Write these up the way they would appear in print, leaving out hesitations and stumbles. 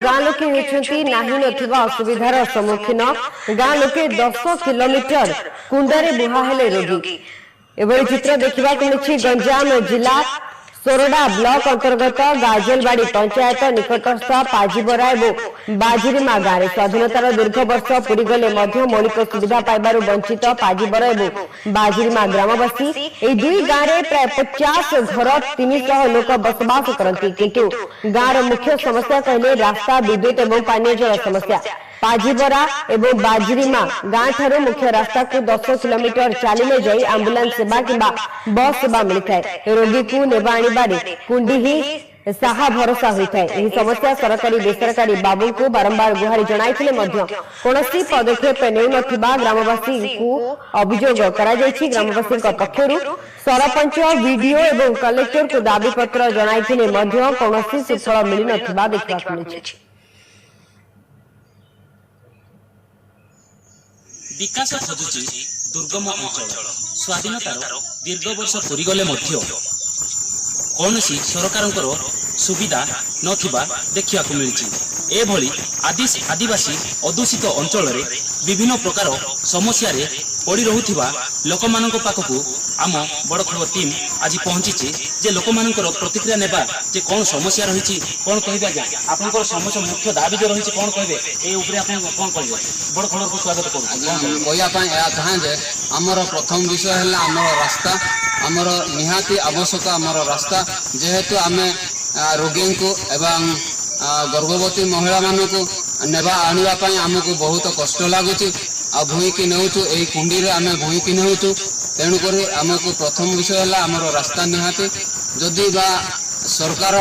ଗାଁ ଲୋକେ ହେଉଛନ୍ତି ନାହିଁ ନଥିବା ଅସୁବିଧାର ସମ୍ମୁଖୀନ। ଗାଁ ଲୋକେ 10 କିଲୋମିଟର କୁଣ୍ଡରେ ବୁହା ହେଲେ ରୋଗୀ। ଏଭଳି ଚିତ୍ର ଦେଖିବାକୁ ମିଳିଛି ଗଞ୍ଜାମ ଜିଲ୍ଲା ସୋରଡା ବ୍ଲକ ଅନ୍ତର୍ଗତ ଗାଜଲବାଡି ପଞ୍ଚାୟତ ନିକଟସ୍ଥ ପାଜିବରା ଏବଂ ବାଜିରିମା ଗାଁରେ। ସ୍ୱାଧୀନତାର ଦୀର୍ଘ ବର୍ଷ ପୁରିଗଲେ ମଧ୍ୟ ମୌଳିକ ସୁବିଧା ପାଇବାରୁ ବଞ୍ଚିତ ପାଜିବର ଏବଂ ବାଜିରିମା ଗ୍ରାମବାସୀ। ଏହି ଦୁଇ ଗାଁରେ ପ୍ରାୟ 50 ଘର 300 ଲୋକ ବସବାସ କରନ୍ତି। କିନ୍ତୁ ଗାଁର ମୁଖ୍ୟ ସମସ୍ୟା କହିଲେ ରାସ୍ତା, ବିଦ୍ୟୁତ ଏବଂ ପାନୀୟ ଜଳ ସମସ୍ୟା। ପାଜିବରା ଏବଂ ବାଜିରିମା ଗାଁଠାରୁ ମୁଖ୍ୟ ରାସ୍ତାକୁ 10 କିଲୋମିଟର ଚାଲିଲେ ଯାଇ ଆମ୍ବୁଲାନ୍ସ ସେବା କିମ୍ବା ବସ୍ ସେବା ମିଳିଥାଏ। ରୋଗୀକୁ ନେବା ଆଣିବାରେ କୁଣ୍ଡି ହିଁ ସାହା ଭରସା ହୋଇଥାଏ। ଏହି ସମସ୍ୟା ସରକାରୀ ବେସରକାରୀ ବାବୁଙ୍କୁ ବାରମ୍ବାର ଗୁହାରି ଜଣାଇଥିଲେ ମଧ୍ୟ କୌଣସି ପଦକ୍ଷେପ ନେଉନଥିବା ଗ୍ରାମବାସୀଙ୍କୁ ଅଭିଯୋଗ କରାଯାଇଛି। ଗ୍ରାମବାସୀଙ୍କ ପକ୍ଷରୁ ସରପଞ୍ଚ, ବିଡିଓ ଏବଂ କଲେକ୍ଟରଙ୍କୁ ଦାବିପତ୍ର ଜଣାଇଥିଲେ ମଧ୍ୟ କୌଣସି ସୁଫଳ ମିଳିନଥିବା ଦେଖିବାକୁ ମିଳିଛି। ବିକାଶ ଖୋଜୁଛି ଦୁର୍ଗମ ଅଞ୍ଚଳ। ସ୍ୱାଧୀନତାର ଦୀର୍ଘ ବର୍ଷ ପୁରିଗଲେ ମଧ୍ୟ କୌଣସି ସରକାରଙ୍କର ସୁବିଧା ନଥିବା ଦେଖିବାକୁ ମିଳିଛି। ଏଭଳି ଆଦିବାସୀ ଅଧ୍ୟୁଷିତ ଅଞ୍ଚଳରେ ବିଭିନ୍ନ ପ୍ରକାର ସମସ୍ୟାରେ ପଡ଼ି ରହୁଥିବା ଲୋକମାନଙ୍କ ପାଖକୁ ଆମ ବଡ଼ ଖବର ଟିମ୍ ଆଜି ପହଞ୍ଚିଛି ଯେ ଲୋକମାନଙ୍କର ପ୍ରତିକ୍ରିୟା ନେବା ଯେ କ'ଣ ସମସ୍ୟା ରହିଛି। କ'ଣ କହିବେ ଆଜ୍ଞା, ଆପଣଙ୍କର ସମସ୍ୟା ମୁଖ୍ୟ ଦାବି ଯେଉଁ ରହିଛି କ'ଣ କହିବେ, ଏ ଉପରେ ଆପଣ କ'ଣ କହିବେ? ବଡ଼ ଖବରକୁ ସ୍ୱାଗତ କରୁଛୁ। ଆଜ୍ଞା, ମୁଁ କହିବା ପାଇଁ ଏହା ଚାହେଁ ଯେ ଆମର ପ୍ରଥମ ବିଷୟ ହେଲା ଆମର ରାସ୍ତା। ଆମର ନିହାତି ଆବଶ୍ୟକ ଆମର ରାସ୍ତା, ଯେହେତୁ ଆମେ ରୋଗୀଙ୍କୁ ଏବଂ ଗର୍ଭବତୀ ମହିଳାମାନଙ୍କୁ ନେବା ଆଣିବା ପାଇଁ ଆମକୁ ବହୁତ କଷ୍ଟ ଲାଗୁଛି। ଆଉ ଭୁଇଁକି ନେଉଛୁ, ଏଇ କୁଣ୍ଡିରେ ଆମେ ଭୁଇଁକି ନେଉଛୁ। ତେଣୁକରି ଆମକୁ ପ୍ରଥମ ବିଷୟ ହେଲା ଆମର ରାସ୍ତା ନିହାତି। ଯଦି ବା ସରକାର,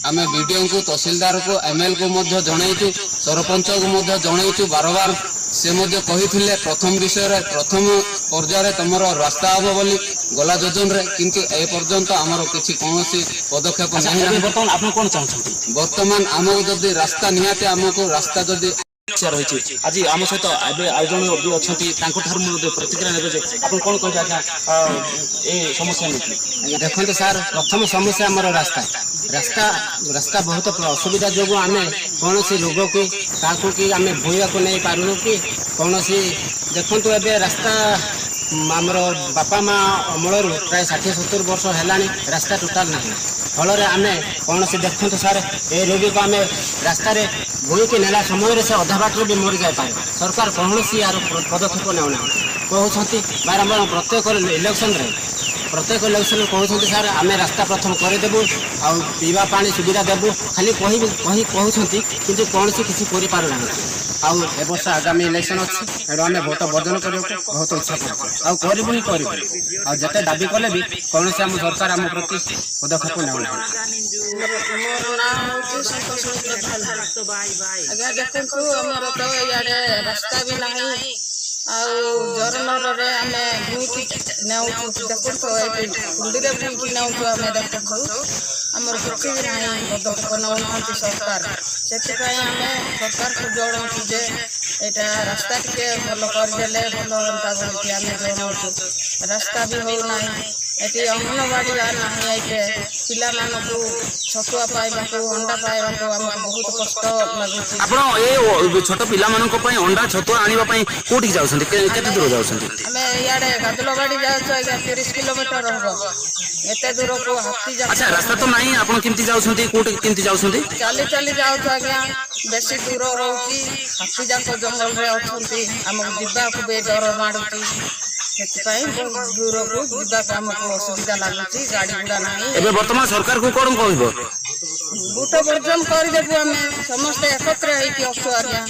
ଆମେ ବିଡ଼ିଓଙ୍କୁ, ତହସିଲଦାରକୁ, ଏମ୍ଏଲ୍କୁ ମଧ୍ୟ ଜଣେଇଛୁ, ସରପଞ୍ଚକୁ ମଧ୍ୟ ଜଣେଇଛୁ ବାରବାର। ସେ ମଧ୍ୟ କହିଥିଲେ ପ୍ରଥମ ବିଷୟରେ ପ୍ରଥମ ପର୍ଯ୍ୟାୟରେ ତମର ରାସ୍ତା ହବ ବୋଲି ଗଲା ଯୋଜନାରେ, କିନ୍ତୁ ଏ ପର୍ଯ୍ୟନ୍ତ ଆମର କିଛି କୌଣସି ପଦକ୍ଷେପ ନାହିଁ। ବର୍ତ୍ତମାନ ଆପଣ କ'ଣ ଚାହୁଁଛନ୍ତି? ବର୍ତ୍ତମାନ ଆମକୁ ଯଦି ରାସ୍ତା ନିହାତି, ଆମକୁ ରାସ୍ତା ଯଦି ରହିଛି। ଆଜି ଆମ ସହିତ ଏବେ ଆଉ ଜଣେ ବି ଅଛନ୍ତି, ତାଙ୍କଠାରୁ ମୁଁ ମଧ୍ୟ ପ୍ରତିକ୍ରିୟା ନେବେ ଯେ ଆପଣ କ'ଣ କହିବେ ଆଜ୍ଞା ଏ ସମସ୍ୟା ନେଇକି? ଦେଖନ୍ତୁ ସାର୍, ପ୍ରଥମ ସମସ୍ୟା ଆମର ରାସ୍ତା। ରାସ୍ତା ବହୁତ ଅସୁବିଧା ଯୋଗୁଁ ଆମେ କୌଣସି ରୋଗକୁ କାହାକୁ କି ଆମେ ଭୂଇଁବାକୁ ନେଇ ପାରୁନୁ କି କୌଣସି। ଦେଖନ୍ତୁ, ଏବେ ରାସ୍ତା ଆମର ବାପା ମା ଅମଳରୁ ପ୍ରାୟ 60 70 ବର୍ଷ ହେଲାଣି ରାସ୍ତା ଟୋଟାଲ ନାହିଁ। ଫଳରେ ଆମେ କୌଣସି, ଦେଖନ୍ତୁ ସାର୍, ଏ ରୋଗୀକୁ ଆମେ ରାସ୍ତାରେ ଭୂଇଁକି ନେଲା ସମୟରେ ସେ ଅଧା ବାଟରୁ ବି ମରିଯାଇପାରେ। ସରକାର କୌଣସି ଏହାର ପଦକ୍ଷେପ ନେଉନାହାନ୍ତି। କହୁଛନ୍ତି ବାରମ୍ବାର, ପ୍ରତ୍ୟେକ ଇଲେକ୍ସନରେ, ପ୍ରତ୍ୟେକ ଇଲେକ୍ସନରେ କହୁଛନ୍ତି ସାର୍ ଆମେ ରାସ୍ତା ପ୍ରଥମ କରିଦେବୁ ଆଉ ପିଇବା ପାଣି ସୁବିଧା ଦେବୁ, ଖାଲି କହି କହି କହୁଛନ୍ତି, କିନ୍ତୁ କୌଣସି କିଛି କରିପାରୁନାହାନ୍ତି। ଆଉ ଏ ବର୍ଷ ଆଗାମୀ ଇଲେକ୍ସନ ଅଛି, ଏଣୁ ଆମେ ଭୋଟ ବର୍ଜନ କରିବାକୁ ବହୁତ ଇଚ୍ଛା କରୁଛୁ ଆଉ କରିବୁ ହିଁ କରିବୁ। ଆଉ ଯେତେ ଦାବି କଲେ ବି କୌଣସି ଆମ ସରକାର ଆମ ପ୍ରତି ପଦକ୍ଷେପ ନେଉନାହାନ୍ତି। ମୋର ନାଁ ହେଉଛି ସନ୍ତୋଷିନୀ ପ୍ରଧାନ। ଆଜ୍ଞା ଦେଖନ୍ତୁ, ଆମର ତ ଇଆଡ଼େ ରାସ୍ତା ବି ନାହିଁ ଆଉ ଜରନରରେ ଆମେ ଭୁଇଁକି ନେଉଛୁ। ଦେଖନ୍ତୁ, ଏଠି କୁଣ୍ଡିରେ ଭୁଇଁକି ନେଉଛୁ ଆମେ। ଦେଖନ୍ତୁ, ଆମର କିଛି ବି ନାହିଁ, ପଦକ୍ଷେପ ନେଉନାହାନ୍ତି ସରକାର। ସେଥିପାଇଁ ଆମେ ସରକାରକୁ ଜଣାଉଛୁ ଯେ ଏଇଟା ରାସ୍ତା ଟିକେ ଭଲ କରିଦେଲେ ଭଲ ହୁଅନ୍ତା ବୋଲିକି ଆମେ ଜଣାଉଛୁ। ରାସ୍ତା ବି ହେଉନାହିଁ ଏଠି, ଅଙ୍ଗନବାଡ଼ି ନାହିଁ ଏଇଠି। ପିଲାମାନଙ୍କୁ ଛତୁଆ ପାଇବାକୁ, ଅଣ୍ଡା ପାଇବାକୁ ଆମକୁ ବହୁତ କଷ୍ଟ ଲାଗୁଛି। ଆପଣ ଏ ଛୋଟ ପିଲାମାନଙ୍କ ପାଇଁ ଅଣ୍ଡା ଛତୁଆ ଆଣିବା ପାଇଁ କୋଉଠିକି ଯାଉଛନ୍ତି? କେତେ ଦୂର ଯାଉଛନ୍ତି? ଆମେ ଇଆଡ଼େ ଗାଜଲବାଡ଼ି ଯାଉଛୁ ଆଜ୍ଞା, 30 କିଲୋମିଟର ହବ। ଏତେ ଦୂରକୁ ହାତୀ। ଆଚ୍ଛା, ରାସ୍ତା ତ ନାହିଁ, ଆପଣ କେମିତି ଯାଉଛନ୍ତି? କୋଉଠି କେମିତି ଯାଉଛନ୍ତି? ଚାଲି ଚାଲି ଯାଉଛୁ ଆଜ୍ଞା, ବେଶୀ ଦୂର ରହୁଛି। ହାତୀ ଯାକ ଜଙ୍ଗଲରେ ଅଛନ୍ତି, ଆମକୁ ଯିବାକୁ ବି ଡର ମାଡ଼ୁଛି। ସେଥିପାଇଁ ବହୁତ ଦୂରକୁ ଯିବାକୁ ଆମକୁ ଅସୁବିଧା ଲାଗୁଛି, ଗାଡ଼ି ଗୁଡ଼ା ନାହିଁ। ଏବେ ବର୍ତ୍ତମାନ ସରକାରକୁ କ'ଣ କହିବ? ବୁଟ ବର୍ଜନ କରିଦେବୁ, ଆମେ ସମସ୍ତେ ଏକତ୍ର ହେଇକି ଅଛୁ ଆଜ୍ଞା।